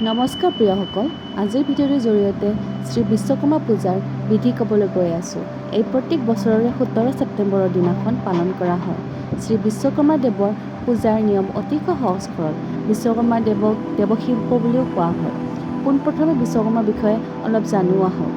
নমস্কাৰ প্ৰিয়সকল, আজিৰ ভিডিঅ'টোৰ জৰিয়তে শ্ৰী বিশ্বকৰ্মা পূজাৰ বিধি ক'বলৈ গৈ আছোঁ। এই প্ৰত্যেক বছৰৰে 17 ছেপ্টেম্বৰৰ দিনাখন পালন কৰা হয়। শ্ৰী বিশ্বকৰ্মা দেৱৰ পূজাৰ নিয়ম অতিশয় সহজ সৰল। বিশ্বকৰ্মা দেৱক দেৱশিল্প বুলিও কোৱা হয়। পোনপ্ৰথমে বিশ্বকৰ্মাৰ বিষয়ে অলপ জানো আহক।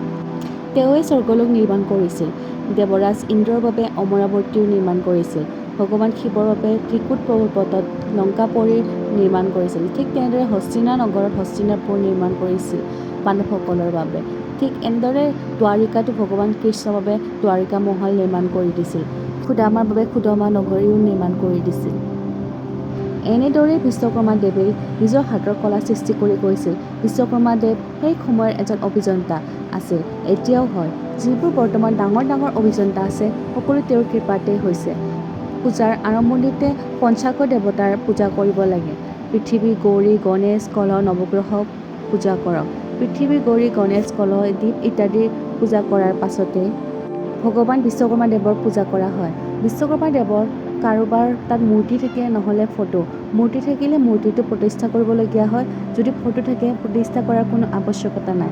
তেওঁৱেই স্বৰ্গলোক নিৰ্মাণ কৰিছিল। দেৱৰাজ ইন্দ্ৰৰ বাবে অমৰাৱতীও নিৰ্মাণ কৰিছিল। ভগৱান শিৱৰ বাবে ত্ৰিকুট পৰ্বতত লংকাপুৰীৰ নিৰ্মাণ কৰিছিল। ঠিক তেনেদৰে হস্তিনা নগৰত হস্তিনাপুৰ নিৰ্মাণ কৰিছিল পাণ্ডৱসকলৰ বাবে। ঠিক এনেদৰে দ্বাৰিকাতো ভগৱান কৃষ্ণৰ বাবে দ্বাৰিকা মহল নিৰ্মাণ কৰি দিছিল। সুদামাৰ বাবে সুদামা নগৰীও নিৰ্মাণ কৰি দিছিল। এনেদৰেই বিশ্বকৰ্মা দেৱেই নিজৰ হাতৰ কলা সৃষ্টি কৰি গৈছিল। বিশ্বকৰ্মা দেৱ সেই সময়ৰ এজন অভিযন্তা আছিল, এতিয়াও হয়। যিবোৰ বৰ্তমান ডাঙৰ ডাঙৰ অভিযন্তা আছে, সকলো তেওঁৰ কৃপাতেই হৈছে। পূজাৰ আৰম্ভণিতে পঞ্চাগ দেৱতাৰ পূজা কৰিব লাগে। পৃথিৱী, গৌৰী, গণেশ, কলহ, নৱগ্ৰহ পূজা কৰক। পৃথিৱী, গৌৰী, গণেশ, কলহ, দ্বীপ ইত্যাদিৰ পূজা কৰাৰ পাছতেই ভগৱান বিশ্বকৰ্মা দেৱৰ পূজা কৰা হয়। বিশ্বকৰ্মা দেৱৰ কাৰোবাৰ তাত মূৰ্তি থাকে, নহ'লে ফটো। মূৰ্তি থাকিলে মূৰ্তিটো প্ৰতিষ্ঠা কৰিবলগীয়া হয়। যদি ফটো থাকে, প্ৰতিষ্ঠা কৰাৰ কোনো আৱশ্যকতা নাই।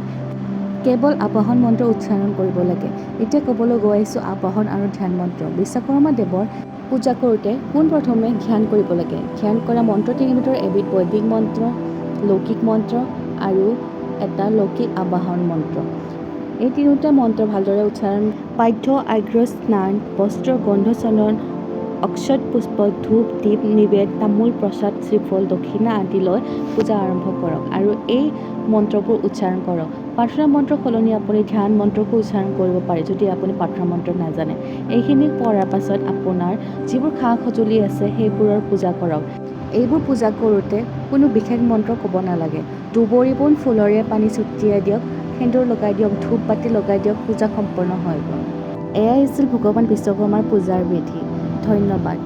কেৱল আৱাহন মন্ত্ৰ উচ্চাৰণ কৰিব লাগে। এতিয়া ক'বলৈ গৈ আছোঁ আৱাহন আৰু ধ্যান মন্ত্ৰ। বিশ্বকৰ্মা দেৱৰ পূজা কৰোঁতে পোনপ্ৰথমে ধ্যান কৰিব লাগে। ধ্যান কৰা মন্ত্ৰ তিনিৰ ভিতৰত এবিধ বৈদিক মন্ত্ৰ, লৌকিক মন্ত্ৰ আৰু এটা লৌকিক আৱাহন মন্ত্ৰ। এই তিনিওটা মন্ত্ৰ ভালদৰে উচ্চাৰণ, পাদ্য, অৰ্ঘ্য, স্নান, বস্ত্ৰ, গন্ধ, চন্দন, অক্ষত, পুষ্প, ধূপ, দীপ, নিবেদ, তামোল, প্ৰসাদ, শ্ৰীফল, দক্ষিণা আদি লৈ পূজা আৰম্ভ কৰক আৰু এই মন্ত্ৰবোৰ উচ্চাৰণ কৰক। প্ৰাৰ্থনা মন্ত্ৰ সলনি আপুনি ধ্যান মন্ত্ৰকো উচ্চাৰণ কৰিব পাৰে, যদি আপুনি প্ৰাৰ্থনা মন্ত্ৰ নাজানে। এইখিনি কৰাৰ পাছত আপোনাৰ যিবোৰ সা সঁজুলি আছে, সেইবোৰৰ পূজা কৰক। এইবোৰ পূজা কৰোঁতে কোনো বিশেষ মন্ত্ৰ ক'ব নালাগে। দুবৰি বন ফুলৰে পানী ছটিয়াই দিয়ক, সেন্দুৰ লগাই দিয়ক, ধূপ বাতি লগাই দিয়ক, পূজা সম্পন্ন হৈ গ'ল। এয়াই আছিল ভগৱান বিশ্বকৰ্মাৰ পূজাৰ বিধি। ধন্যবাদ।